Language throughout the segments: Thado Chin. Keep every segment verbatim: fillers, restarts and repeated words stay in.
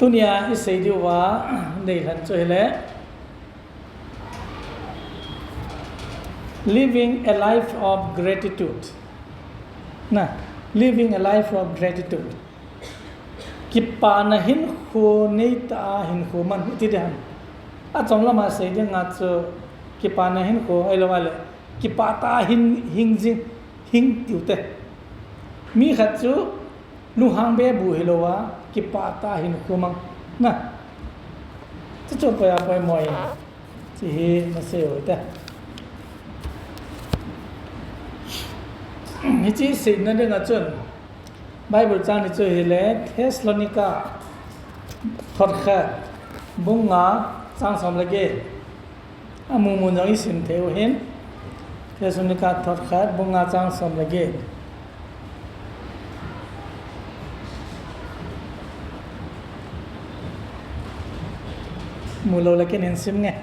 Tunia i sei diu va, nei lhan chu hile, living a life of gratitude. Na, living a life of gratitude. Kipana hinkho nei ta a hinkho man iti de ham. A chom lama sei ding a chu kipana hinkho ai lo ale. Kipah ta a hin hing jing hing tiu te. Mi khat chu lunghang be bu hi lo a, kipah ta a hinkho mang. Na. Chu chu poi a poi moi. Chi hi na sei oi te. Hichi sei na ding a chun. Bible chang ni chu hile Thessalonica thot khat bung nga chang som le get. A mu mu jong i sim thei u hin. Thessalonica thot khat bung nga chang som le get. Mu lo le ken hin sim nge.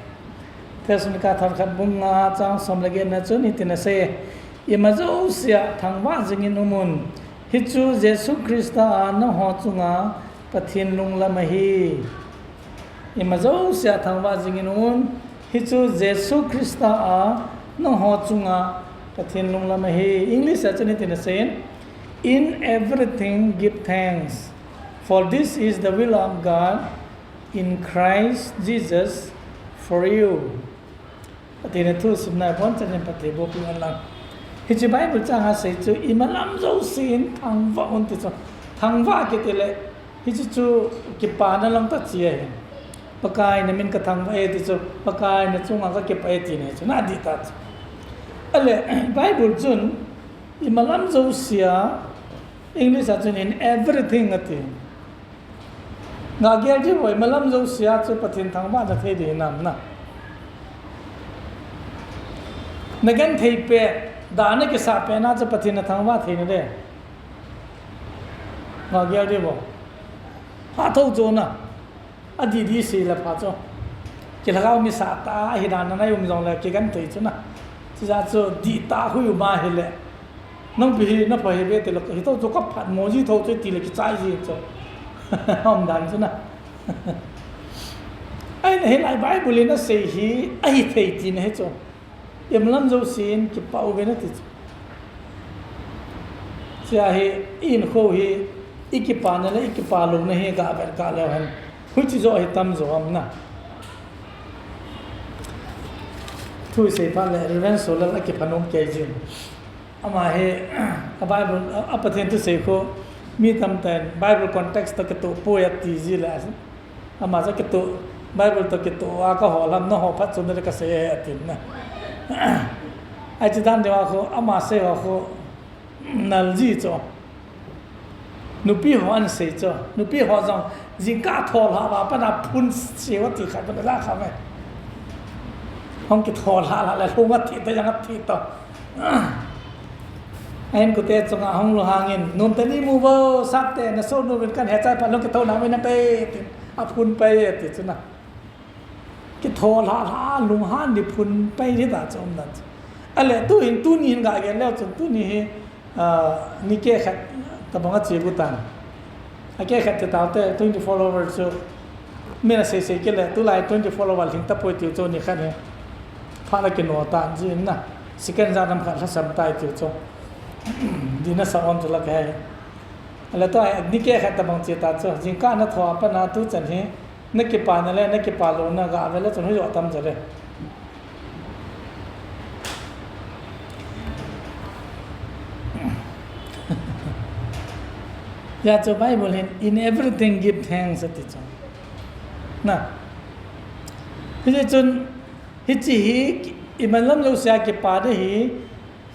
Thessalonica thot khat bung nga chang som le get na chun hitin asei. Ima jousea thangvah jingin umun. Hichu Jesu Christa a nangho chunga Pathen lunglam ahi. Ima jousea thangvah jingin umun. Hichu Jesu Christa a nangho chunga Pathen lunglam ahi. English a chun hitin asei. In everything give thanks, for this is the will of God in Christ Jesus for you. Pathen a thu simna bon chanin Pathen bo pi an lang. Hichi Bible chang a sei chu imalam jousen thangvah un ti chu. Thangvah kiti le hichi chu kipana lang ta chi ahi. Pakai na min ka thangvah e ti chu, Pakai na chunga ka kipah e ti ne chu na di ta chu. Ale Bible chun imalam jousea, English a chun in everything ati. Nga gel di boi, malam jousea chu Pathen thangvah na thei di hinam na. Na genthei pe, da na kisa pe na chu Pathen na thangvah thei na de. Nga gel di bo. Ha tho chu na. A di di si la pha chu. Kilhagao mi sa ta, a hi dan na nai um jong le, kigenthei chu na. Chi ja chu di ta hui um a hile. Nang pi hi na pha hi ve te lo, hi to chu ka phat mo ji tho chu ti le kichai ji chu. Om dan chu na. Ai na hi lai Bible in a sei hi, a hi thei ti na hi chu. Imalam jousen kipah u ve na ti chu. Sia hi, i hinkho hi, i kipana le, i kipah louna hi, ga vet ga leu hen. Hui chi jo hi tam jo am na. Thu sei phat le, Reverend Solal a kiphanom kei jin. Ama hi, a Bible, a, a Pathen thu sei khu, mi tamtah in Bible context toh kitoh poi ati ji le. Ama chu kitoh, Bible toh kitoh a ka hol ham, na hol phat chun le ka sei e atin na. Ai chi dan deu a khu, ama sei ho khu, nal ji chu. Nupi ho an sei chu. Nupi ho jong, jingkah thol ha va, pana phun sei va ti khat, pana la kha ve. Hong kithol ha la le, hung a thi ta, jang a thi ta. Ahin kute chunga hung lunghangin, "Nunte ni mu vo, sakte, na sonu vin kan he chai pa lung kithona vin na pe," tin, a phun pe, ti chu na. Kithol ha la, lunghan di phun pe di ta chu um dan chu. Ale, tu hin, tuni hin ga gel leu chun, tuni hi, ah, ni keh khat tabang a chi gu tan. A keh khat ti tau te, twenty-four hour chu, mi na sei sei kit le, tulai twenty-four hour hing ta poi tiu chu ni khat hi. Pha la kino ta, ji na. Second ja nam khat la sam tai tiu chu. Di na sa on chu la ke. Ale to ai, ni keh khat tabang chi ta chu. Jingkah na tho a pana tu chan hi. Na kipana le, na kipah louna ga ve le chun hui jo tam je le. Ya chu Bible hin, "In everything give thanks," ati chu. Na. Hichi chun, hichi hi, imalam jousea kipah di hi,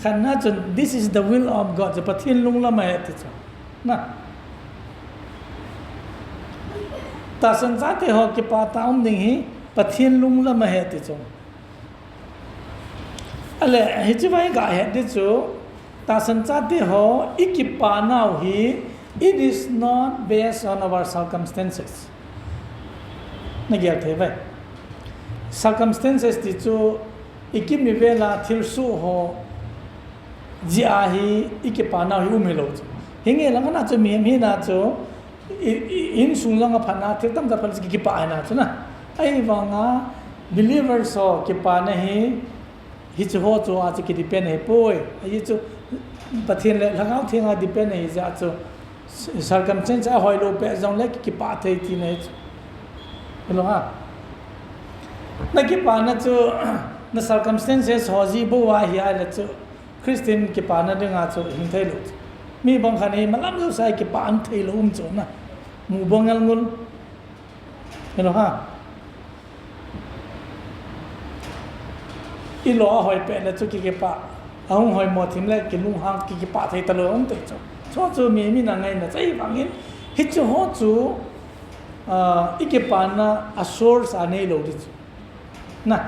khatna chun, "This is the will of God," chu Pathen lunglam ahi ati chu. Na. Tahsan chate ho kipah tah a um ding hi, Pathen lunglam ahi ati chu. Ale, hichi vai ga het di chu, tahsan chate ho, i kipah nau hi, it is not based on our circumstances. Na gel thei vai. Circumstances ti chu, i kimi vela thilsoh ho, jeh a hi, i kipah nau hi um hi lo chu. Hinge lang na chu, mihem hina chu, I, i, insung jong a phatna, thil tamtah phat kipah hina chu na. Ahivanga believers ho kipana hi, hiche ho chu a chu kidepend ahipoi. Ahi chu Pathen le Lhagao Theng a depend ahi jeh chu circumstance a hoilou peh jongle kipah thei tina ahi chu. Hello ha. Na kipana chu na circumstances ho jeh bou ahi a le chu Christian kipana dinga chu hing thei lou. Mi bang khat hi malam jousea kipah theilou um chu na. Mu bang ngal ngul. Hello ha. I lo a hoi peh le chu ki kipah. A hung hoi mo thim le ki lunghang ki kipah thei talou um thei chu. Chu chu mi, mi na ngaina chu ahivangin. Hichu ho chu, ah, i kipana a source a neilou di chu. Na.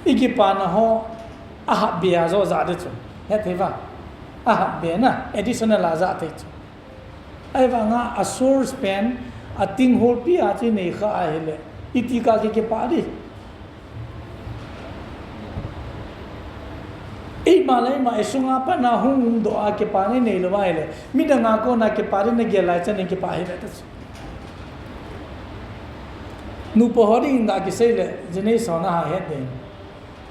I kipana ho a hap bia jo ja di chu. He thei va. A hap bia na. Additional a ja thei chu. Ahivanga a source pen a ting holpi a chu i nei kha ahile. Iti ka ki kipah di. Eima le eima i sunga pat na hung um doh a kipah nei neilou ahile. Midang a kona kipah di na gel lai chan in kipah hi ve ta chu. Nupa ho ding da kisei le, jinei so na ha het ding.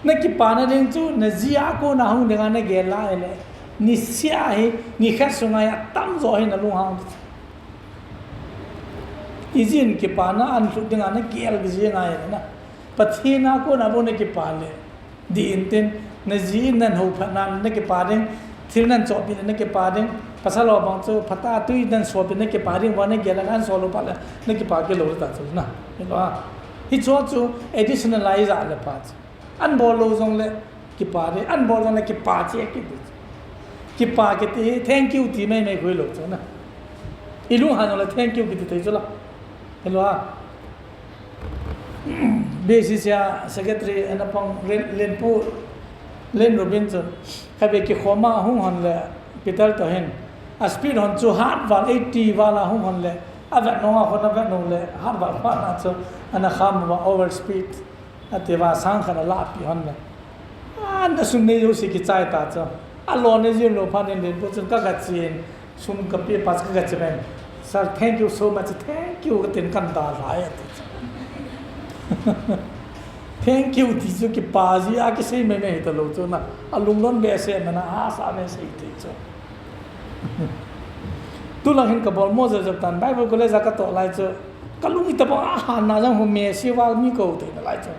Na kipana ding chu, na ji a kona hung dinga na gel lai le. Ni sia hi, ni khat sunga hi, atam jo hi na lunghang. Ijin kipana an lhut dinga na gel ji ngai na. Pathen a kona bou na kipa le. Di in tin, na ji in nan ho phat nan na kipa ding, thil nan chopi na kipa ding, pasal ho bang chu, phata tui nan sopi na kipa ding, wa na gel nan so lou pa le, na kipa kilou ta chu na. Hello ha. Hichu chu, additional a i ja le pa chu. An bol lou jongle kipa di, an bol jongle kipa che kiti. Kipa kiti, thank you ti mai mai khui lou chu na. I lung han jongle thank you kiti thei chu la. Hello ha. B C C a secretary ana pang Len, Lenpu, Len Robin chun. Khatvei kikhoma hung hon le Peter to hin. A speed hon chu hat val eighty val a hung hon le. A vet nong a hon a vet nong le hat val pa na chu. Ana kham va over speed. Ati va sang khat a la pi hon le. A na sum nei jouse kichai ta chu. A lo nei jin lou phat in Lenpu chun ka ga chin. Sum ka pe pa chu ka ga chi ben. Sir, thank you so much. Thank you ka tin kan da lai ati chu. Thank you ti chu kipa ji a kisei mai mai hi ta lou chu na. A lungdon behseh mai na a sa behseh ti chu. Tu lang hin ka bol mo jep jep tan Bible college a ka toh lai chu. Ka lung i ta bang a han na jang ho me si wa mi ko te na lai chu.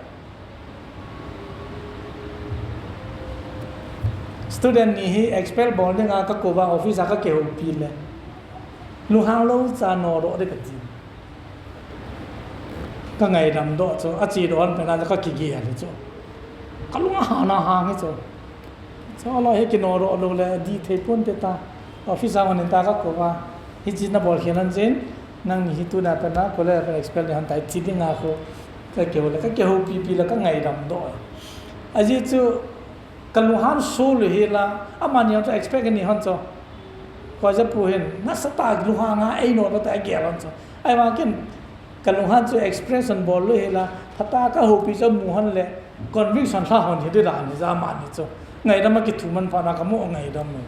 Student ni hi expel bol dinga ka kouva office a ka kihoupi le. Lunghang lou cha no doh di ka ti. Ka ngaidam doh chu, a chi doh an pe na ka kigel hi chu. Ka lung a hang a hang hi chu. Chu a lo hi kino doh lou le di thei pon te ta. Office a hon in ta ka kouva. Hichi na bol khel an jin, nang ni hi tuna pe na, college a expel ni hon tai chi dinga ko. Ka kihou le, ka kihoupi pi le, ka ngaidam doh. Ajeh chu, ka lunghan sul hi la, amani hon chu expect ni hon chu. Ko ja pu hin, nasatah a lunghang a, ei no ta gel hon chu. Ahivang ken, ka lunghan chu expression bol lou hi la, phatah a ka houpi chu mu hon le, conviction lha hon hi di dan hi ja amani chu. Ngaidam a kithuman phat na ka mu ngaidam e.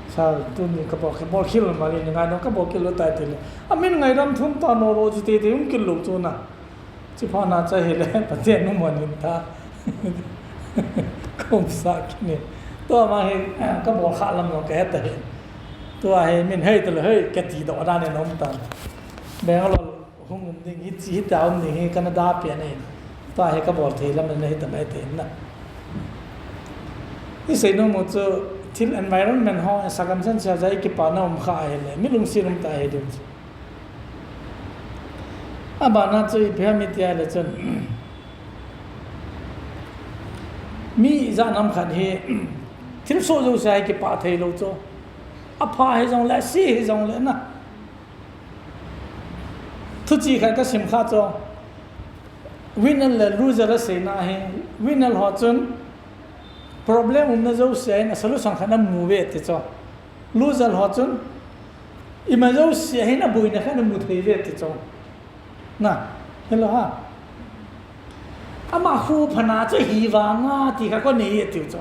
Sir, tuni ka bol, ka bol khel ma le, ngaidam ka bol khel lou tai ti le. Amin ngaidam thum ta no lo ji te te um khel lou chu na. Chi phat na cha hi le, Pathen um hon in ta. Ka um sa kit ni. Tua ma hi, ka bol kha lam jong ka he ta hi. Tua hi min hei ta le hei, ka ti doh dan in um ta. Bangalore hung um ding, hi chi hi ta um ding hi, Canada pia ni. Tua hi ka bol thei lam na hi ta mai te na. I sei nom u chu, thil environment ho, circumstance ho ja i kipana um kha hi le, mi lungset um ta hi ding. Abana chu ipi ham i ti a le chun. Mi ijat ham khat hi, thilsoh jouse a hi kipah thei lou chu. Apha hi jong le, ase hi jong le na. Thuchi khat ka sim kha chu. Winner le loser a seina hi. Winner ho chun problem umna jouse a hin a solution khat ana mu ve ti chu. Loser ho chun, ima jouse a hin aboina khat ana mu thei ve ti chu. Na, hello ha. Ama khu phatna chu hi vanga ti kha ko nei e tiu chu.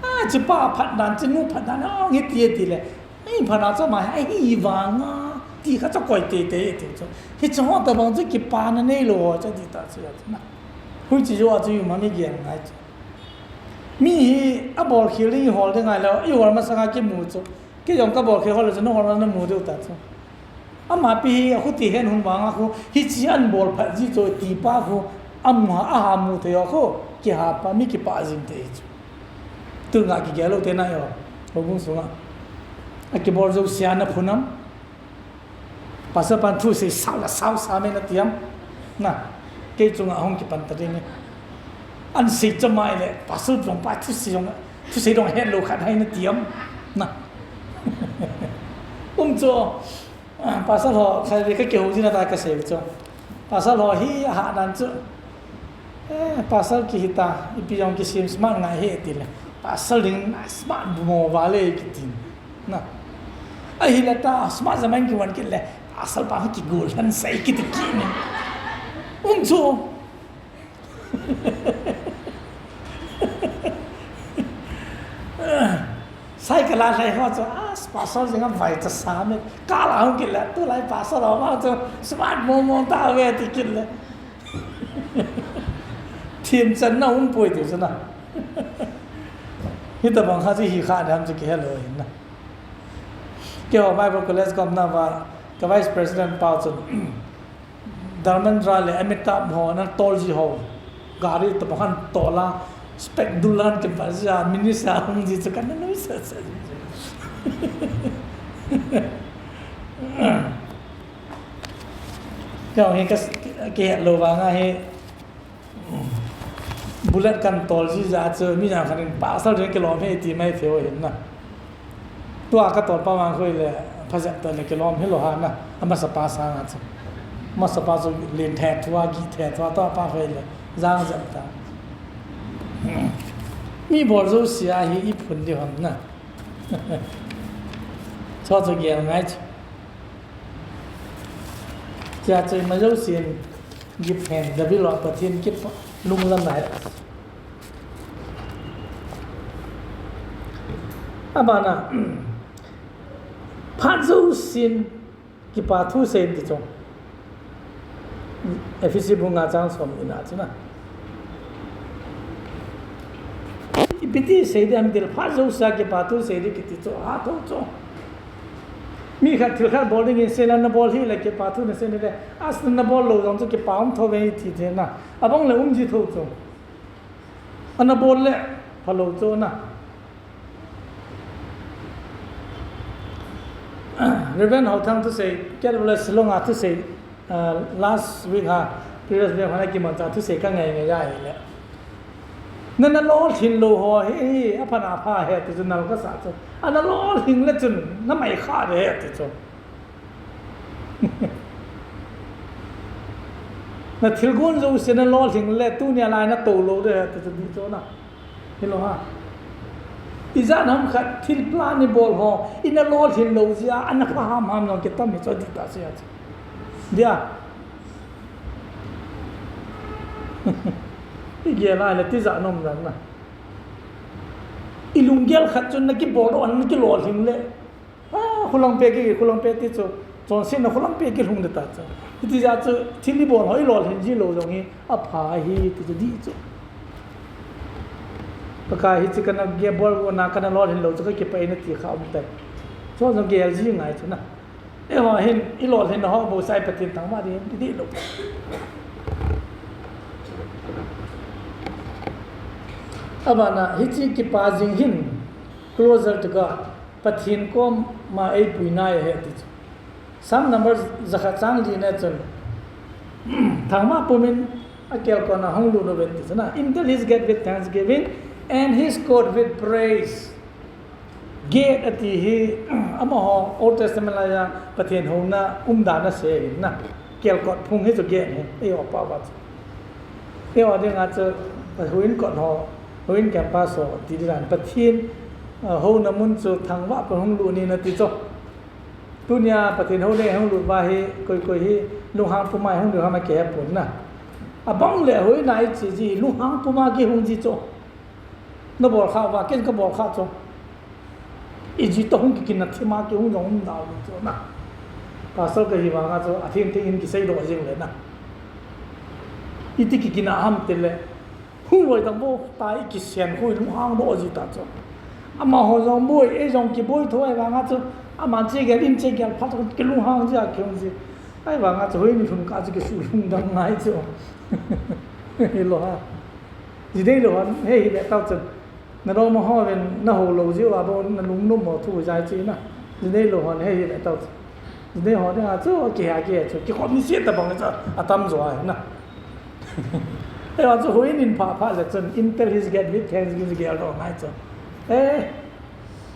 A, chi pa phatdan, chi nu phatdan, a, nge ti e ti le. Ei, phat na chu ama hi, "Ahi vang a," ti kha chu koi teitei ti chu. Hiche ho tabang chu kipana neilou ho chu ti ta chu ya chu na. Huiche jou a chu ima mi gel ngai chu. Mi hi abol khel ding, ihol ding ngai lou, ihol masanga kimu chu. Kei jong kabol khel hol lou chu, nahol masanga namu diu ta chu. Ama pi hi akhuti hen hun vang a khu, hiche an bol phat ji chu ti pa khu, ama aha mu thei ho khu, kiha pa mi kipah jing thei chu. Tun nga kigel lou te na yo, houbung sunga. Akibol jouse a na phun am. Pastor pan thusei sao la sao sa me na ti am. Na, kei chunga hung kipan ta ding e. An sei cha mai le, pastor jong pa thusei jong, thusei jong het lou khat hai na ti am. Na. Um chu, ah, pastor ho, khatvei ka kihou jin a ta ka sei chu. Pastor ho hi aha nan chu. Eh, pastor kihi ta, ipi jong kisem smart ngai he ti le. Pastor ding smart mo vale kiti. Na. Ahile ta, smart jaman kivon kit le. Pastor pa kigol han sai kiti kini. Um chu. Cycle a lhai ho chu, ah, pastor jing a vai cha sa me. Ka la hung kit le, tulai pastor ho ma chu, smart mo mo ta ve ti kit le. Thim chan na um poi ti chu na. Hitabang kha chu hi kha dam chu kihe lou hin na. Keiho Bible College kom na va, ka vice president pa chun, Dharmendra le Amitabh ho na tol ji ho. Gari tabang khan tol a, spec dul a kipal ji a, minister hung ji chu kana nuisat sa. Keiho hi ka, kihet lou vang a hi, Bullet kan tol ji ja chu, mi jang khan in pastor jeng kilom he ti mai thei u hin na. Tua ka tol pa vang khu le, phajep ta le kilom hi lou ha na. Amasa pa sanga chu. Amasa pa chu len the thua, gi the thua, tua pa khu le, jang jep ta. Mi bol jouse a hi i phun di hon na. Chu chu gel ngai chu. Chia chu ima jousen, Giphen, David lou Pathen kipa lunglam ahi. Abana, phat jousen kipa thu sei in ti chu. Ephesi bung nga chang som ni na chu na. Ipi ti sei di ham ti le, phat jouse a kipa thu sei di kiti chu, ha tho chu. Mi khat thil khat bol ding in sei le, na bol hih le kipa thu na sei ni le, as na bol lou jong chu kipa um tho ve ti thei na. Abang le um ji tho chu. Ana bol le phalou chu na. Reverend Haothang thusei, Ket Valley Shillong a thusei, ah, last week ha, previous week ha na kimanchah thusei ka ngai ngai ahi le. Na, na lolhin lou ho hi, hi, apha na pha he ti chu nal ka sa chu. Ana lolhin le chun, na mai kha de he ti chu. Na thil gon jouse na lolhin le, tunia lai na tou lou de he ti chu di chu na. Hilou ha. Ijat ham khat thil plan i bol ho, i na lolhin lou jeh a, ana pha ham ham jong kitam hi chu di ta se a chu. Dia. I gel a le tijat nom dan na. I lunggel khat chun na kibol doh, na kilolhin le. Ah, khulang pe ki, khulang pe ti chu. Chonsetna khulang pe kilhung de ta chu. Hiti jeh chu, thil i bol ho i lolhin ji lou jong hi, apha ahi ti chu di chu. Pakai hiche kana ge bol go na kana lolhin lou chu ka kipah e na ti kha um tai. Chu jong gel ji ngai chu na. Eiho hin, i lolhin ho bou sai Pathen thangvah ding ti di lou. Abana, hiche kipa jing hin, closer to God. Pathen koma eipui nai ahi ti chu. Psalm number jakhat chang li na chun, thangvah pumin akelkot na hung lut uvin ti chu na. Enter his gate with thanksgiving and his court with praise. Gate ati hi, amaho Old Testament laiya Pathen houna umdan asei ahin na. Kelkot phung hi chu gate ahi, eiho pao va chu. Eiho dinga chu, houin kot ho, houin campus ho, ti didan. Pathen, ah, houna mun chu thangvah pa hung lut ni na ti chu. Tunia Pathen houna hung lut va hi, koi koi hi, lunghang puma hung lut ham a kihe pon na. Abang le houin a i che ji, lunghang puma kihung ji chu. Na bol kha va, ken ka bol kha chu. Ijeh itoh hung kikina thima kihung jong hung dau chu na. Pastor kahi vanga chu atheng theng in kiseidoh jing le na. Iti kikina ham tile. Hung loi tang bou ta i kisen khu i lunghang doh ji ta chu. Amaho jong boi, ei jong kiboi tho ahivanga chu. Aman che gel in che gel phat kilunghang ji a kihung ji. Ahivanga chu hoi ni lhun kah chu kisu lhung dang ngai chu. Hilou ha. Ji dei lou ha, he hi le tau chu. Naloma hovin nahou lou jiu a bou nalungnom mo thu jai chu na. Ji dei lou hon he hi le tau chu. Ji dei ho dinga chu kihe kihe chu. Kikhom ni se tabang chu atam jo ahi na. Eiho chu hoi nin pha pha le chun intel his get with thanksgiving gel doh ngai chu. Eh,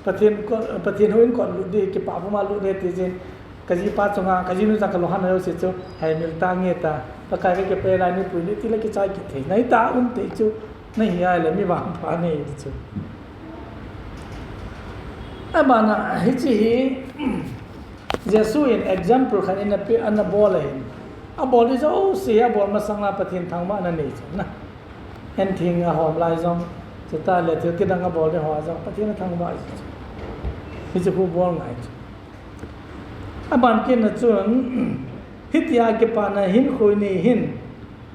Pathen ko, Pathen houin kot lut di, kipah puma lut di ti jin. Kajipa chunga, kajinu chang kalunghang na jouse chu, heimil tange ta. Pakai kakipah lai nipui ni tile kichai kit thei. Nahi ta um thei chu, nahi ahile mi vangpha nahi ti chu. Abana, hiche hi, Jesu in example khat in ape, ana bol ahin. Abol di jouse hi abol masanga Pathen thangvahna nei chu na. An theng ahom lai jong, chutah le thil kidang abol di ho jong, Pathen athangvah ji chu. Hiche khu bol ngai chu. Aban kit na chun, hitia kipana hinkho nei hin,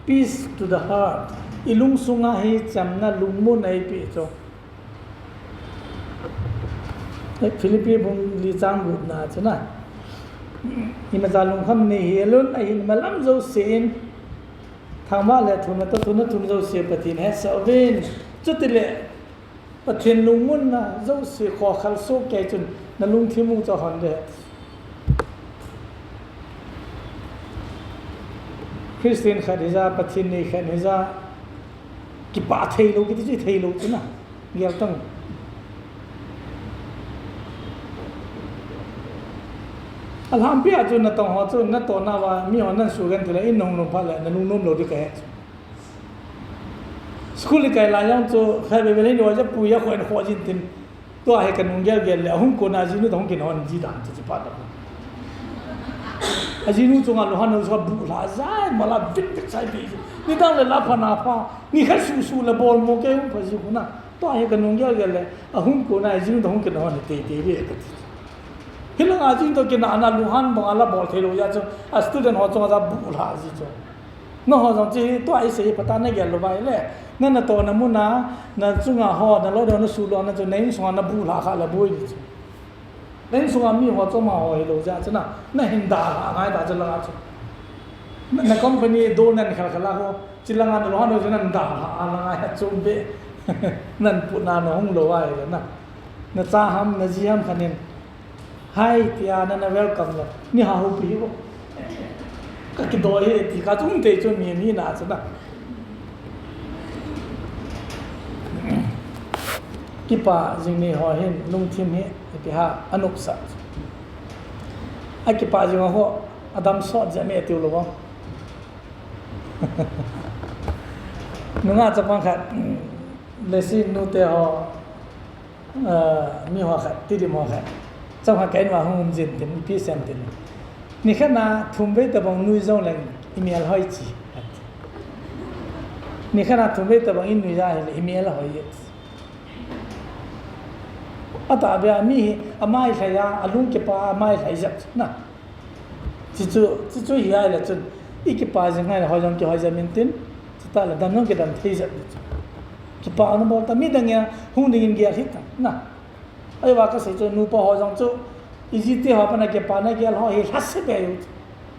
peace to the heart. I lungsunga hi chamna lungmonna eipeh chu. Philippi bung li chang gup na chu na. Imacha lungkham nei hel un, ahin malam jouse in, thangvah le thumna toh thuna thum jouse Pathen hetsah uvin. Chutile, Pathen lungmonna jouse khokhal soh kei chun, nalungthim u chu ahon de. Christian khat hija, Pathen nei khat hija, kipah theilou, kiti chu theilou chu na. Gel tang. Alhampi a chu natong ho chu, natohna uva, miho nan sugen tile, in nahung lhung phat le, nalungnom lou di kahe chu. School ikai lai jong chu, khatvei vei le, in uva ja pui a khoh in khoh jin tin. Tua hi kanung gel gel le, ahung kona ajinu toh hung kinahon ji dan chu, chu phat a. Ajinu chunga lunghan lou chu abuh lha jai, mala vit vit sai pi. Nidang le la pha na pha, nikhat suh suh le bol mo kei hung pha ji khu na. Tua hi kanung gel gel le, ahung kona ajinu toh hung kinahon tei tei ve kati. Hilanga ajinu toh kinahna lunghan banga la bol thei lou jeh chu, a student ho chunga ja buh lha ji chu. Nangho jong chu tua isei phat a nagel lou uva ahile, na natohna muna, nachunga ho, naloi ho, nasuhlouna chu, na insunga nabuh lha kha le boi di chu. Na insunga miho chu amaho hilou jeh chu na, nahin dalha ngai ta chu langa chu. Na, na company dol nan khel khel a ho, chulanga naloi ho chu nan dalha a langa hi chu be. Nan putna nahung lou ahile na. Nacha ham, naji ham khat in. Hai, tia nana welcome le. Ni ha houpi hi bo. Kakidoi hi ti kha chung tei chu mi, mi na chu na. Kipah jing ni ho hin lungthim hi, ipi ham, anopsah. Akipah jing ho, adam sot jeh me tiu lou. Nungah chapang khat, Lesi nute ho, Ah, mi ho khat, Tidim ho khat. Chomkhat ka in uva hung um jin tin, ipi sem tin. Nikhat na thum vei tabang nui jong leng imel hoi chi. Nikhat na thum vei tabang in nui ja hile imel hoi. Atahbeh a mi hi, amai lhai a, alung kipah a, amai lhai jep na. Chuchu, chuchu hi ahile chun, ikipah jing ahile hoi jong kihoi jep intin, chutah le dam jong kidam thei jep ding chu. Kipah na bol ta, midang a hung dingin gel hih tan, na. Ahivang kasei chu, nupa ho jong chu, ijite ho pana kipana gel ho hi lhase be u chu.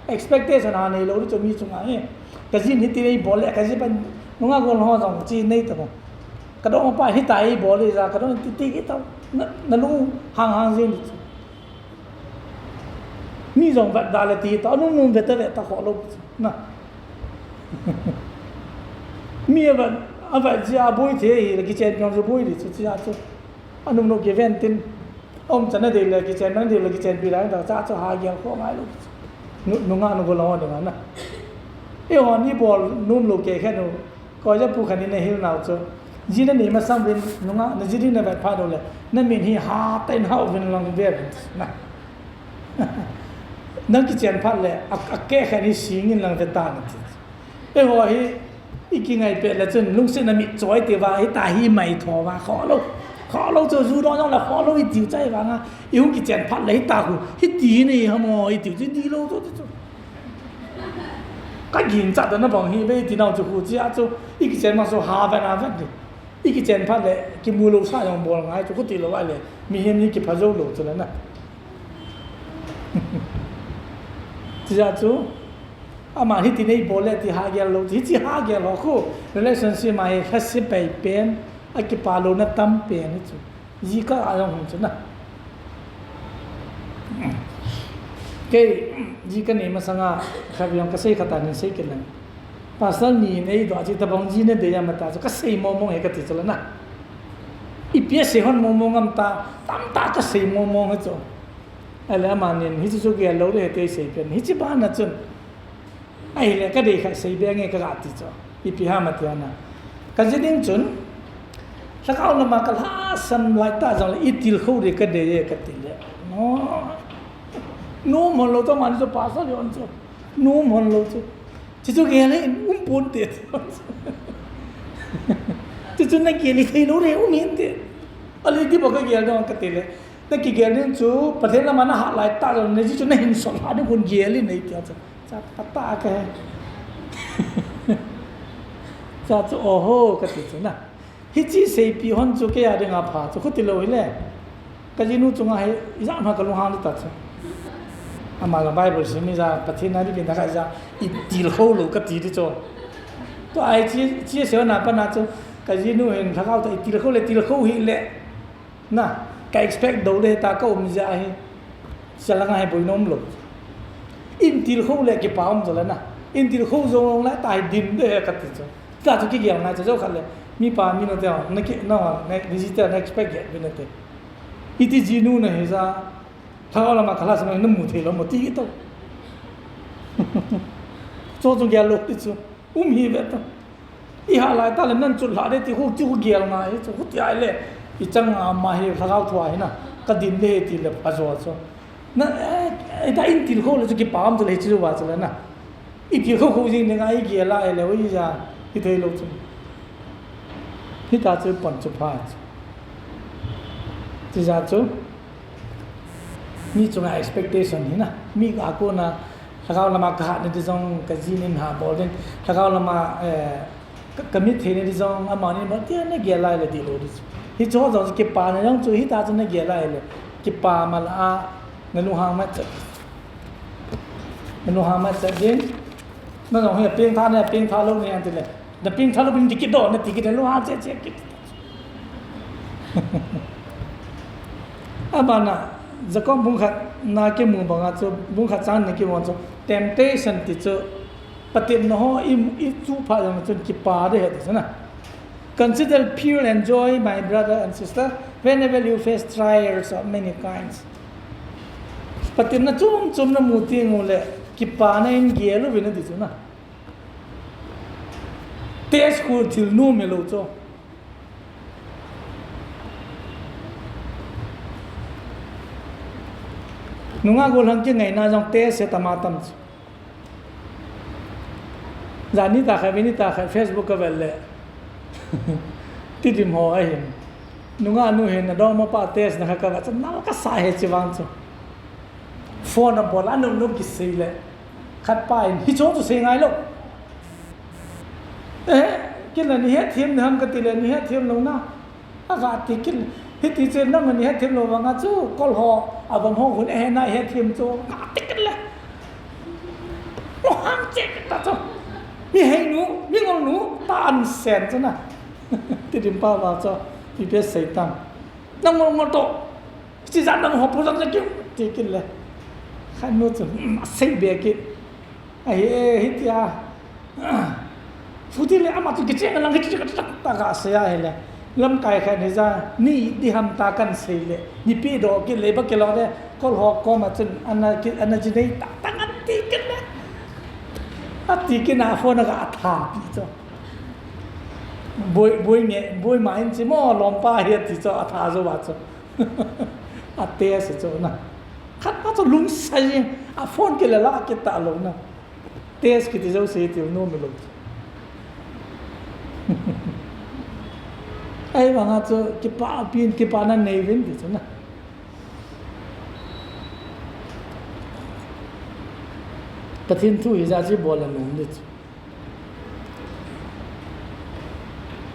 Expectation ha neilou ding chu mi chunga hi. Kajin hiti nei bol le, kaji pan nunga gol ho jong chi nei ta mo. Kadong pa hita ei bol le ja, kadong titi kita, na, nalung hang hang jing ding chu. Mi jong vet da le ti ta, nung nung vet ta vet ta kho lou. Na. Mi a vet, a vet jia boi thei hi, la kichen jong jia boi di chu, chia chu. Anung nung kiven tin. Om chan na dei le kichen, na dei le kichen pi la, ta cha chu ha gel kho ngai lou. Nu, nunga nu go lo de na. Eiho ni bol num lou kei khen u. Koi ja pu khan in ahil nau chu. Ji nanei masang uvin nunga, na ji ding na vet phat u le. Na min hi hatah in hah uvin lang ve uvin. Na. Nang kichen phat le, a, akeh khan hi sing in lang ve tan ati. Eiho hi, i kingai pet le chun, lungset na mit choi ti uva, hita hi mai tho uva kho lou. Kholou chu, ju dong jong le kholou i tiu chai vanga, i hung kichen phat le hita khu, hiti nei ham o, i tiu chu di lou chu, chu. Ka gin cha da na bang hi, bei ti nau chu khu chi a chu, i kichen ma so ha va na va di. I kichen phat le, kimu lou sa jong bol ngai chu, khu ti lou ai le, mihem ni kipha jou lou chu le na. Chi a chu, Ama hiti nei bol le ti ha gel lou, hichi ha gel lou khu. Relationship ma hi lhase pai pen, akipa louna tam pen hi chu. Ji ka a jong hung chu na. Kei, ji ka nei masanga, khaviang ka sei khata nin sei kilang. Pastor ni nei do chi tabang ji ne de ya mata chu ka sei mo mo he ka ti chu la na. I pia sei hon mo mo ngam ta, tam ta ka sei mo mo he chu. Ale ama nin, hichi chu gel lou le he te sei pen. Hichi ba na chun. Ahile ka dei khat sei be nge ka ga ti chu. Ipi ham ati ana. Ka ji ding chun, lhagao lama ka lhasam lai ta jong le i tilkhou ding ka dei e ka ti le. No. Nom hon lou chu man chu pastor hon chu. Nom hon lou chu. Chi chu gel le um pon te. Chi chu na gel le thei lou le um hin te. Ale ti ba ka gel dong ka ti le. Na kigel ding chu, Pathen lama na hat lai ta jong, na ji chu na hin sot lha ding hun gel in nei tia chu. Cha pata ka he. Cha chu, oho, ka ti chu na. Hichi seipi hon chu kei a dinga pha chu, khuti lou hile. Ka jinu chunga hi, ijat ma ka lunghang ta chu. Ama la Bible sim ija, Pathen na dipin da ka ija, i tilkhou lou ka ti di chu. Tua hi chi, chi seo na pa na chu, ka jinu hin, lhagao ta i tilkhou le, tilkhou hile. Na, ka expect dou le ta ka um jeh ahi. Chalanga hi boina um lou. In tilkhou le kipa um jo le na. In tilkhou jo le ta hi din de ka ti chu. Ta chu kigel ngai chu jo khat le. Mi pa mi no te na ki na wa na digital na expect ge bi na te. Iti jinu na hi ja. Lhagao lama ka lhasam na mu thei lou mo ti to. Chu chu gel lou ti chu. Um hi ve ta. I ha lai ta le nan chu lha de ti khu, ti khu gel ngai chu, khu ti ai le. I chang a ma hi lhagao thua hi na. Ka din de ti le pha jo chu. Na, eh, ta in tilkhou le chu kipa um chu le chu va chu le na. I tilkhou khou jing ding a i gel a le, ui ja, i thei lou chu. Hita chu pon chu pha chu. Chi ja chu. Mi chunga expectation hi na. Mi a kona Lhagao lama ka hat na di jong, ka jinin ha bol din. Lhagao lama, eh, ka, ka mit thei na di jong, amani bol, tia na gel lai le di lou di chu. Hi chu jong chu kipa na jong chu, hita chu na gel lai le. Kipa ma la a, na lunghang ma chat. Na lunghang ma chat din. Na jong hi peng tha na, peng tha lou ni an ti le. Na peng tha lou bin di kit do, na ti kit le lunghang che che kit. Abana, Jacob bung khat na kimu banga chu, bung khat chang na kimu chu, temptation ti chu, Pathen na ho i, i chu pha jong chun kipa de he ti chu na. Consider pure and joy, my brother and sister, whenever you face trials of many kinds. Pathen na chum chum na mu ti ngu le, kipa na in gel u vin ti chu na. Test khu thil nom hilou chu. Nunga gollhang kingaina jong test se tama tam chu. Jani ta kha, vini ta kha, Facebook ka vel le. Tidim ho ahin. Nunga nu hin, adongmapa test na kha ka va chu, nal ka sa he chi vang chu. Phone a bol a nom nom kisei le. Khat pa in, hicho chu sei ngai lou. Eh, kei la ni hetthem na ham ka ti le, ni hetthem lou na. A ga ti kei le. Hiti che nang ni hetthem lou vanga chu, kol ho, a von ho hun eh na hetthem chu, ga ti kei le. Mo ham che ta chu. Mi hei nu, mi ngol nu, ta an sen chu na. Tidim pa va chu, ipi sei tam. Nang ngol ngol to. Chi jan nang ho pu jan kiu, ti kei le. Khat nu chu, hmm, a sei be kei. Ahi, eh, hitia. Futi le ama chu kicheng lang hiti ka ta ka sei a hi le. Lamkai khat ni ja, ni di ham ta kan sei le. Ni pi do kei le ba kei lo le. Kol ho koma chun, ana ki, ana ji nei ta, ta ngan ti kei le. A ti kei na phone a ga a tha pi chu. Boi, boi nge, boi ma in chi mo, lom pa hi ti chu, a tha jo va chu. A test chu na. Khat pa chu lungsai jeng, a phone kei le la kei ta lou na. Test kiti jouse ti nom hilou. Ahivanga chu kipah pen, kipana nei uvin ti chu na. Pathen thu hijat chu bol anom ding chu.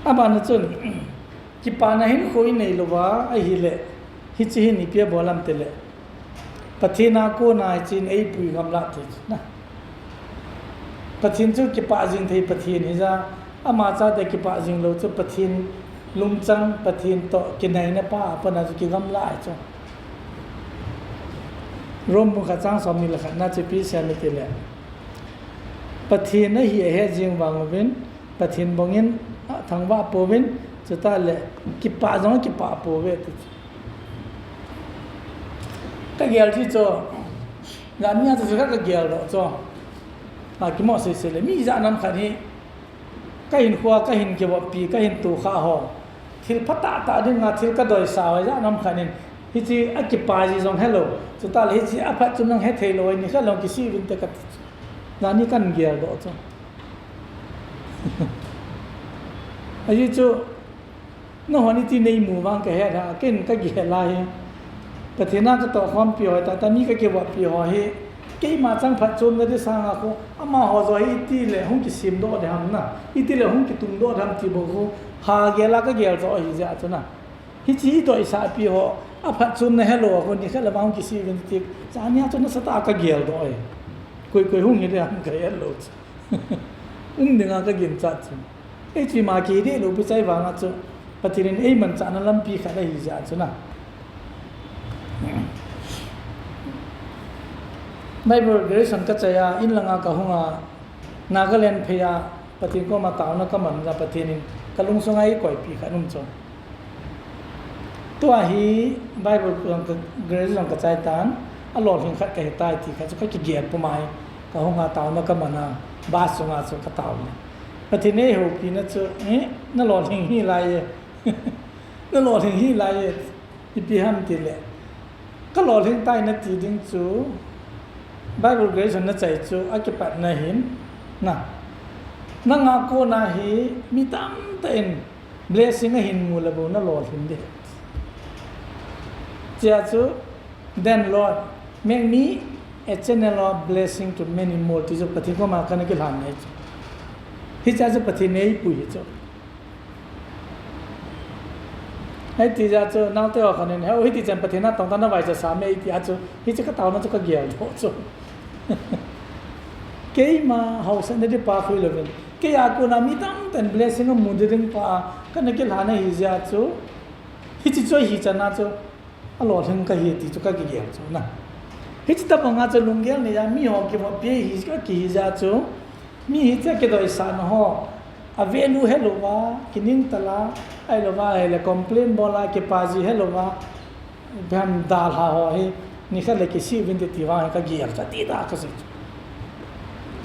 Abana chun, kipana hinkho inei louva ahile, hiche hin ipi abol ham tile, Pathen a kona hiche hin eipui gamla ti chu na. Pathen chu kipah jing thei Pathen hija, ama chate kipah jing lou chu Pathen lungchang, Pathen toh kinaina pa a pat a chu kigamla ahi chu. Rome bung khat chang somni le khat na chu ipi asei em itile, Pathen ahi ahet jeng vang uvin, Pathen bangin athangvah pouvin, chutah le kipah jong akipah pouve ti chu. Kagel thei chu, jani a chu khat kagel doh chu. Akimoh seisei le, mi ijat ham khat hi, kahinkhoa kahin kivoppi, kahin tohkhah ho, thil phatah tah dinga thil kadoisa ho ijat ham khat in, hiche akipa ji jong helou, chutah le hiche aphatchomna jong hethei lou, nikhat le hung kisih uvinte kati chu. Jani kahin geldoh chu. Ajeh chu, nahon iti neimu vang kahet a, ken kagel a hi, Pathen a katohkhompi ho, tahtah mi kakivoppi ho hi, keima chang phatchomna ding sanga khu, amaho joh hi itile hung kisemdoh ding ham na, itile hung kitungdoh ding ham ti bou khu, ha gel a kagel joh ahi jeh a chu na. Hiche idoisahpi ho, aphatchomna helou a khu nikhat le vang hung kisih uvin ti, jani a chu nasatah a kageldoh ahi. Koi koi hung hi ding ham kahet lou chu. Um dinga kaginchat chu. Hiche ma kideilou pi chu ahivanga chu, Pathen in eimanchahna lampi khat ahi jeh a chu na. Bible graduation kachai a, in langa kahunga, Nagaland phei a, Pathen koma taona kaman a, Pathen in kalungsunga eikoipi khat um chu. Tua hi Bible jong ka, graduation jong kachai tan, alolhing khat kahitai ti khat chu kakigel puma hi, kahunga taona kaman a, bus sunga chu katao le, Pathen in eihoupina chu, eh, nalolhing hilai e, nalolhing hilai e, ipi ham tile, kalolhing tai nati ding chu, Bible graduation nachai chu akipatna hin, na, nanga kona hi mi tamtah in blessing ahin mu le bou nalolhing ding. Chea chu, then Lord, make me a channel of blessing to many more ti chu Pathen koma kana kilhan ahi chu. Hichea chu Pathen in eipui hi chu. Hiti jeh a chu, naote ho khat in, heu hitichan Pathen a tongtah in navaicha sah me iti a chu, hiche kataona chu kageldoh chu. Keima haosatna ding pa khu hilouvin, keia kona mi tamtah in blessing amu ding pa a kana kilhan ahi jeh a chu, hiche chu ahichan a chu, alolhing kahi ti chu kakigel chu na. Hiche tobanga chu lunggel nei a miho kivoppi hi kakihi jeh a chu, mi hiche kidoisahna ho, a value helouva, kiningtal a, ahilouva ahile complain bol a, kipa ji helouva, ipi ham dalha ho hi, nikhat le kisih uvinte ti vang hi kagel chu, adih tah a kasei chu.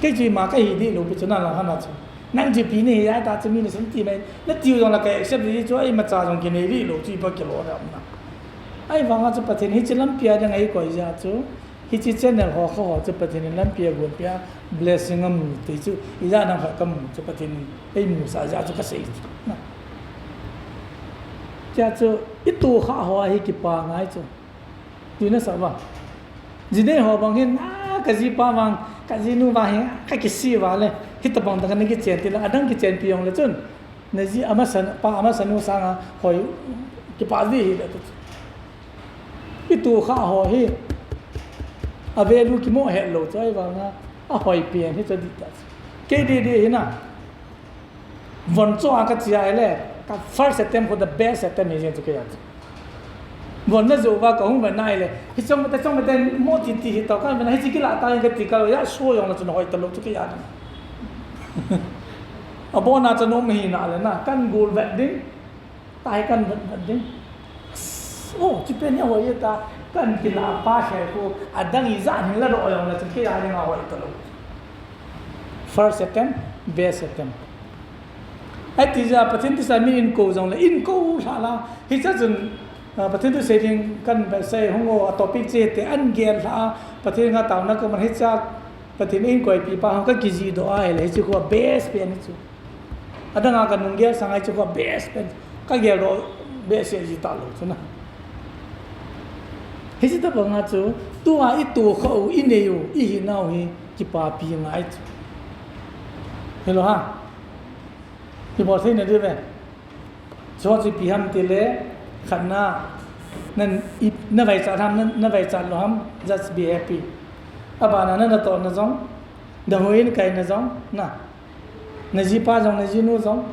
Kei chu ima kahi dehlou pi chu, nalangkhat a chu, nang chu ipi nahi a ta chu mi nasan ti mai, natiu jongle ka accept ji chu, imacha jong kinei dehlou chu, ipi kilo le umna. Ahivanga chu Pathen hiche lampi a dinga eikoi jeh a chu, hiche channel ho kha ho chu Pathen in lampi agonpeh a, blessing amu ti chu, ijat ham khat kamu chu Pathen in eimusah jeh a chu kasei chu na. Chea chu, itohkhah ho hi kipa ngai chu, ti nasah uva. Jinei ho bang hin, a, kajipa vang, kajinu vang hin, kakisih uva le, hitobang tah kana kichen ti le, adang kichenpi jongle chun, naji amasa, pa amasanu sanga hoi, kipa ji hile tu chu. Itohkhah ho hi, a value kimoh hetlou chu ahivanga, ahoi pen hi chu adih tah chu. Kei dehdeh hi na, von cho a kache a ahile, ka first attempt khu the best attempt hi jeng chu keia chu. Von najoh uva kahung vet na ahile, hicheng mate, cheng mate mo titi hitao, kahin vet na, hiche kilah tah in kati kal uva, so jongle chun hoi talou chu keia chu. Abona chu nom hina le na, kahin gol vet ding, tahi kahin vet vet ding. O, hiche pen hi ahoi e ta, kahin kilah pa khe khu, adang ijat hin ladoh jongle chun keia dinga hoi talou. First attempt, best attempt. Ahiti jeh a Pathen thusei mi inkou jongle, inkou lhah la. Hichea chun, a, Pathen thusei ding kahin vet sei hung o, a topic chete ahin gel lhah a, Pathen a taona kaman hichea, Pathen in koipi pa hung kakijihdoh a ahile, hiche khu a best pen hi chu. Adanga kanung gel sanga hiche khu a best pen. Ka geldoh behseh ji talou chu na. Hiche tobang a chu, tua i toh khah u, i nei u, i hinau hi kipapi ngai chu. Hilou ham? I bol thei na diu ve. Chu chu ipi ham tile, khatna, na, i, na vaichat ham, na, na vaichat lou ham, just be happy. Abana na, natohna jong, na houin kaina jong, na, na jipa jong, na jinu jong.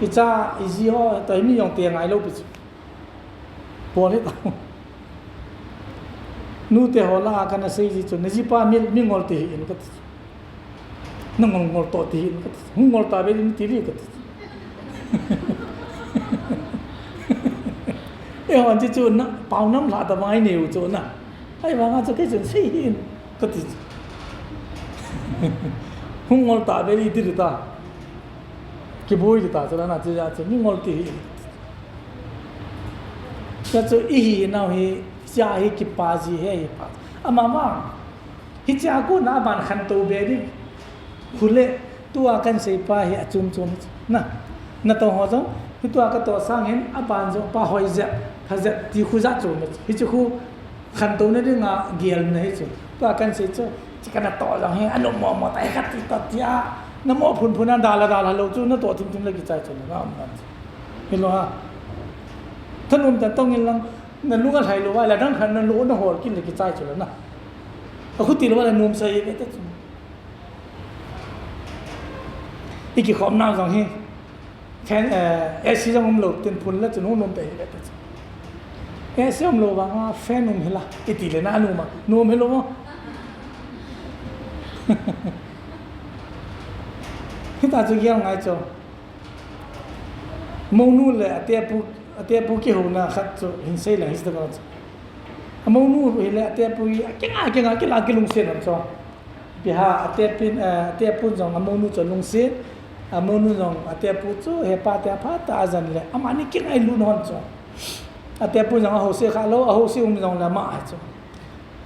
I cha, i ji ho, toh hi mi jong te ngai lou pi chu. Bol hi ta. Nute ho lah a kana sei ji chu, na jipa mi, mi ngol te hih in kati chu. Na ngol ngol toh te hih in kati chu. Hung ngol ta ve in ti ve kati chu. Eihon chi chu na, pau nam lah ta mai neu chu na. Ahivanga chu kei chun sei hih in kati chu. Hung ngol ta ve in ti ta. Kiboi ta chu na, chu ja chu mi ngol te hih in. Chu chu i hinau hi, cha hi kipa ji hi, hi pa. Amavang. Hiche a kona aban khantou be ding. Khule, tua kan seipa hi achom chom hi. Na, natoh ho jong, hitua katoh sang hin, aban jong pa hoi jep, pha jep ti khu ja chom hi. Hiche khu khantouna dinga gelna hi chu. Tua kan sei chu, chu kana toh jong hi, anom mo mo ta, kati toh tia. Na mo phun phun a dal a dal a lou chu, natoh thim thim le kichai chu, na um na. Hilou ham? Thanom tah tong in lang, na lung alhai lou va, la dang khat na lou na hol kit le kichai chu la na. Akhuti lou va la nom sa i ve ta chu. I kikhom na jong hi. Fan, eh, A C jong um lou, tin phun la chu nom nom pe i ve ta chu. A C um lou vanga fan um hi la. I ti le na nom a. Nom hi lou mo. Hita chu gel ngai chu. Mounu le atepu, atepu kihouna khat chu hin sei lang hiche tobang chu. Amounu hi le atepu hi akinga, akinga, kila kilungset ham chu. Ipi ham, atepin, eh, atepu jong amounu chu alungset, amounu jong atepu chu hepa te phat a ajan le, amani kingailut hon chu. Atepu jong ahouse kha lou, ahouse um jong le ama ahi chu.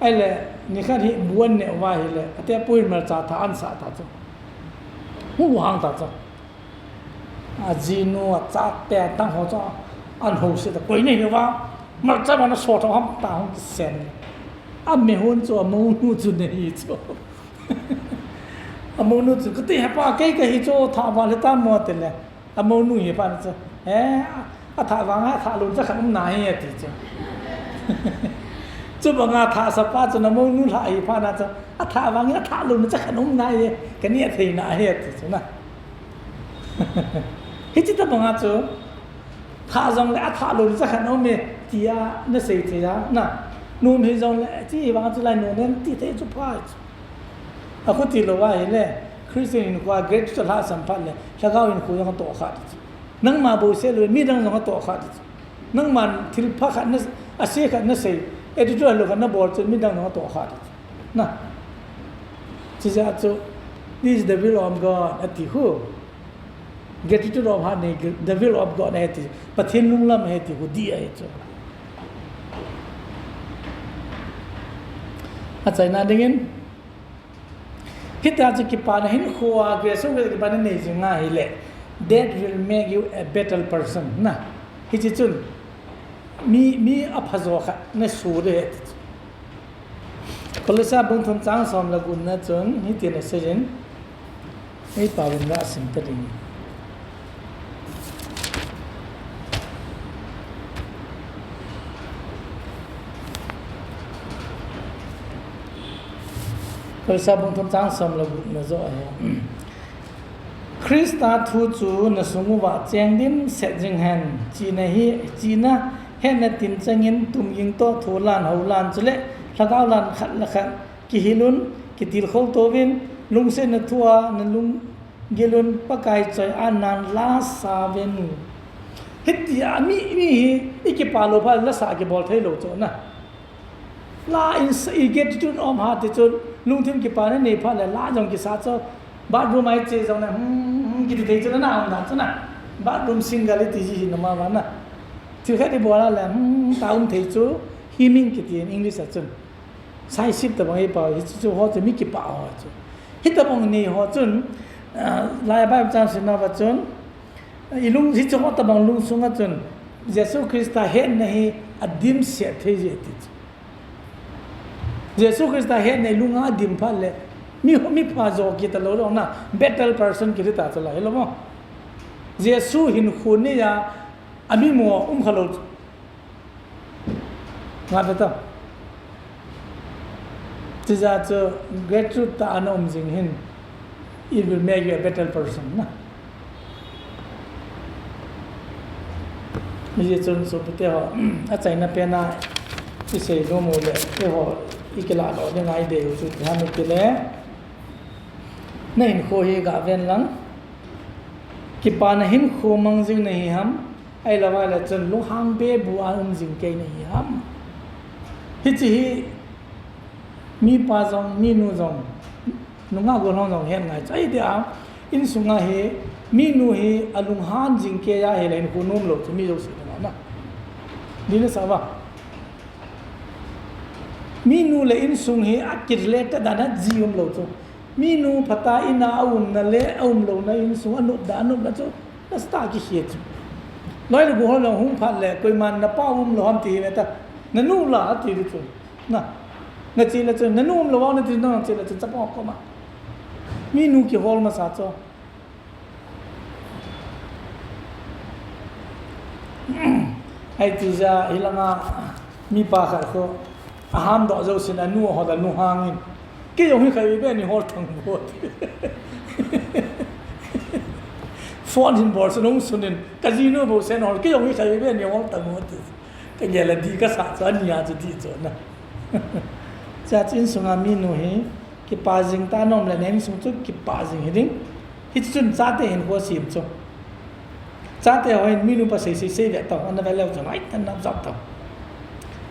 Ahile, nikhat hi bu an neh uva ahile, atepu hin malcha thah ahin sah ta chu. Hu hang ta chu. Ajinu, achate, adang ho chu ahin house ta, koi nahi uva, malcha bana so tho ham ta hung kisen. Amehon chu, amounu chu nahi chu. Amounu chu, kati hepa, kei kahi chu, thah val hita mo tile. Amounu hi phat na chu, eh, athah vang athah lou cha khat um nai ati chu. Chubanga thahsapa chun amounu lhah hi phat na chu, athah vang athah lou cha khat um nai, kani athei nai ati chu na. Hiche tobanga chu, thah jongle athah lou cha khat um e, tia nasei thei a, na. Nom hi jongle, hiche vang chu lai nom em ti thei chu pha chu. Akhuti lou va ahile, Christian hinkhoa gratitude lhahsam phat le, lhagao hinkho jong atoh kha ti chu. Nangma bouseh lou, midang jong atoh kha ti chu. Nangman thil pha khat na, ase khat nasei, attitude lou khat nabol chu, midang jong atoh kha ti chu. Na. Chujeh chu, "This is the will of God," ati khu. Gratitude of heart nei, the will of God ahi ti. Pathen lunglam ahi ti khu dih ahi chu. Achaina dingin, hitia chu kipana hinkhoa, grace of God kipana nei jing ahile, that will make you a better person. Na, hiche chun, mi, mi aphajo khat nasoh ding ahi ti chu. Kolose bung thum chang som le gupna chun, hitin aseiyin, ei paovin gasim ta ding. Kolose bung thum chang som le gupna joh ahi. Christa thu chu nasung uva cheng dimset jing hen, china hi, china hetna tin chengin tumging toh thulan, houlan chule lhagao lan khat le khat kihilun, kitilkhou touvin, lungsetna thua nalung gilun, Pakai choi-atnan lasauvin. Hitia mi, mi hi, i kipa lou phat le lasa kibol thei lou chu na. La in sa, i gratitude of heart ti chu, lungthim kipana nei phat le la jong kisa chu, bathroom a i che jongle, hmm, hmm, kiti thei chu na, na um dan chu na. Bathroom singer iti ji hi na ma va na. Thil khat i bol a le, hmm, ta um thei chu, hymning kiti in English a chun. Saisip tobang i pao, hichu chu ho chu mi kipah ho chu. Hitobang nei ho chun, ah, lai Bible chang simna va chun, Ilung hi chu tabang lungsunga chun Jesu Christa hetna hi adim set thei ji ti chu. Jesu Christa hetna ilunga adim phat le mi mi pha jo kit talou jong na better person kiti ta chu la hilou mo. Jesu hin khun ni ya ami mo um khalou chu. Nga ta ta. Tija chu gratitude ta ana um jing hin, it will make you a better person na. Hijeh chun sopite ho, achaina pena isei nom u le, eiho ikilah lou ding a idei u chu ipi ham itile, na hinkho hi gaven lang, kipana hinkho mang jing nahi ham, ahilou le chun lunghang bebu a um jing kei nahi ham. Hiche hi mipa jong, minu jong, nungah gollhang jong het ngai chu ahi dia, insunga hi minu hi alunghan jing kei a hile hinkho nom lou chu mi jouse dinga na. Dina sa va. Minu le insung hi a ki related dan a ji um lou chu. Minu phatah in a aumna le aumlouna insung anop dan anopna chu nasatah a kikhel chu. Loi le gol ho jong hung phat le koiman napa umlou ham ti hi ve ta. Nanu la ati di chu. Na. Nache le chu nanu umlou vang nati, nache le chu chapang koma. Minu kihol masa chu. Ahi tija hilanga mipa khat khu ahamdoh jousen anu ahol a lunghangin. Kei jong hi khatvei beh ni hol tang mo ti. Phone hin bol sun hung sunin, kajinu bou sen hol, kei jong hi khatvei beh ni hol tang mo ti. Kagel a dih kasa chu, ania chu dih chu na. Chua chu insunga minu hi kipa jing ta nom le na insung chu kipa jing hiding. Hiche chun chate hinkho sem chu. Chate ho hin minu pa sei sei sei ve tau, ana ve leu chun, ai, ana jop tau.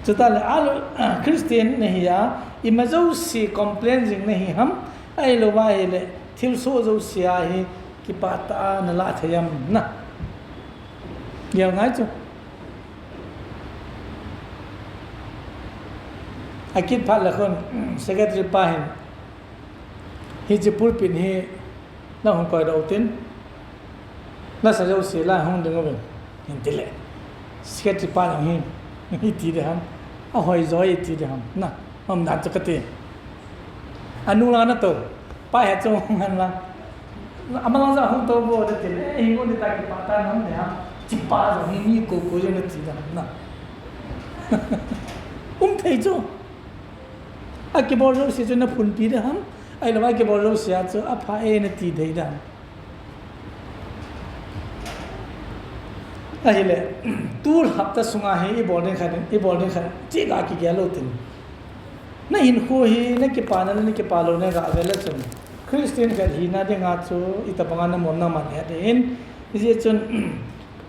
Chutah le, a, Christian nahi a, ima jouse complain jing nahi ham, ahilou va hile, thilsoh jouse a hi kipah tah a nalah thei ham na. Gel ngai chu. Akit phat le khun, secretary pa hin, hiche pulpit hi nahung koidoh tin, nasa jouse la hung ding uvin, hin tile. Secretary pa jong hin, iti ding ham, ahoi jo iti ding ham, na, umdan chu kati. Anu la natou, pa he chu hung hen lang. Ama lang jong hung tou vo tile, eh, hingu nita kipah tah a um ding ham, hichepa jong hi mi koi koi jong nati ding ham, na. Um thei chu. Akibol jouse chu naphunpi ding ham, ahilou akibol jouse a chu apha e nati thei ding ham. Ahile, tu hapta sunga hi ibol ding khat, ibol ding khat, cheh ga kigel lou tin. Na hinkho hi, nakipana le nakipalouna ga ve le chun, Christian khat hina dinga chu itobanga namon naman het ding in, hijeh chun,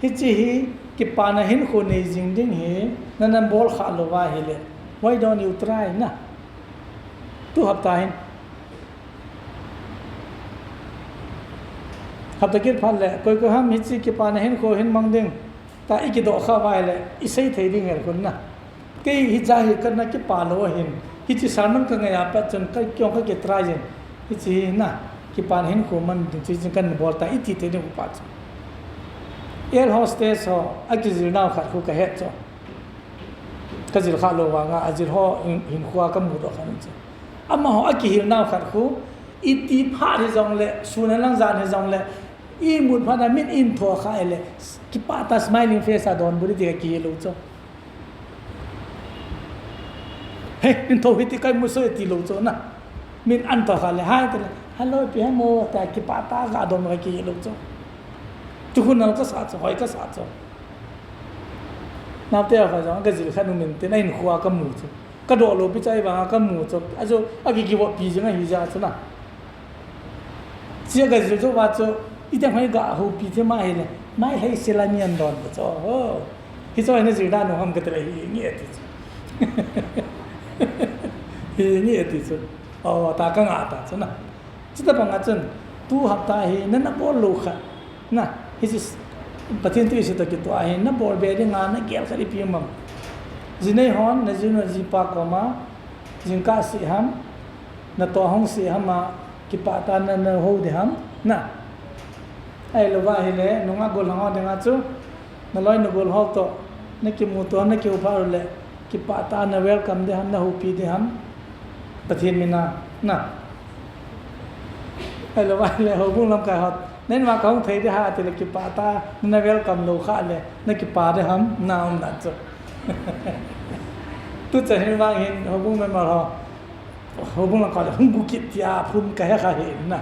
hiche hi kipana hinkho nei jing ding hi, nana bol khah lou va hile, why don't you try na? Tu hapta hin. Hapta kit phat le, koi koi ham hiche kipana hinkho hin mang ding, tia ikidoh khah uva ahile, isei thei ding hel khun na. Kei hiche hi kana kipah lou ahin, hiche sermon kangai a pat chun, kakihong kakitry jin. Hiche hi na, kipana hinkho man ding chu hiche kana bol tai, iti thei ding upa chu. Air hostess ho, akijil nau khat khu kahet chu. Kajil khah lou vanga, ajil ho hin, hinkhoa kamudoh khan chu. Amaho akihil nau khat khu, iti phat hijongle, sun a lang jan hijongle, imut phat a min intho khah le, kipah tah a smiling face a donbut ding ti kakihil lou chu. He, intho hiti kaimu soi ti lou chu na. Min antho khah le, hai tile, hello, ipi ham o, tia kipah tah a gadom kakihil lou chu. Chukhun nal kasa chu, hoi kasa chu. Naote a kha jong, kajil khat nu min tin, ahinkhoa kamu chu. Kadoh lou pi chu ahivanga kamu chu. Ajo, akikivoppi jing ahi jeh a chu na. Chea kajil jou va chu, itiham hoi gahoupi thei ma hile, mai lhei sela mi andon ta chu. Ho. Hichu hi najil dan u ham katile hi nge ti chu. Hi nge ti chu. O, ta kanga ta chu na. Chutobanga chun, tu hapta hi nana bol lou khat. Na, hiche Pathen thu isei toh kitoh a hi, nabol be dinga nagel khat ipi um am. Jinei hon, najinu najipa koma, jingkah seh ham, natoh hung seh ham a, kipah tah a nana hou ding ham, na. Ahilouva ahile, nungah gollhang ho dinga chu, naloi nagol ho toh, nakimuto, nakihuhphat uleh, kipah tah a na welcome ding ham, nahoupi ding ham, Pathen mina, na. Ahilouva ahile, houbung lamkai ho, nangma kahung thei ding ham, atile kipah tah a, na welcome lou khah le, nakipah ding ham, na um dan chu. Tuchan hin vang hin, houbung member ho, houbung lamkai le, hung gu kit tia, phun kahe kha hi, na.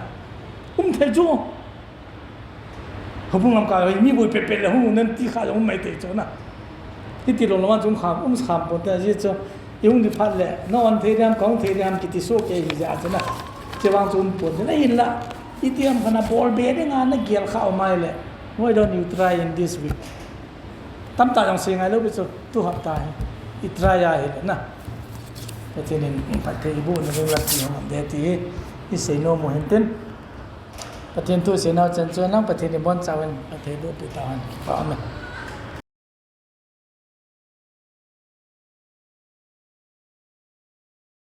Um thei chu. Houbung lamkai, mi boi pet pet le hung nan ti kha jong um maithei chu na. Hiti lom lom a chu um kham, um kham ponte ajeh chu. I hung ding phat le, na on thei ding ham, kahung thei ding ham kiti soh kei hijeh a chu na. Chevang chu um ponte na hinla. Itiham khat na bol be dinga nagel kha um ahile. Why don't you try in this week? Tamtah jong sei ngai lou pi chu, tu hapta hi. I try ahile na. Pathen in phatthei iboh na ding lam ti hung um de ti hi. I seinom u hintin. Pathen thu seinau chan chu lang Pathen in bonchauvin phatthei bohpeh tahen. Amen.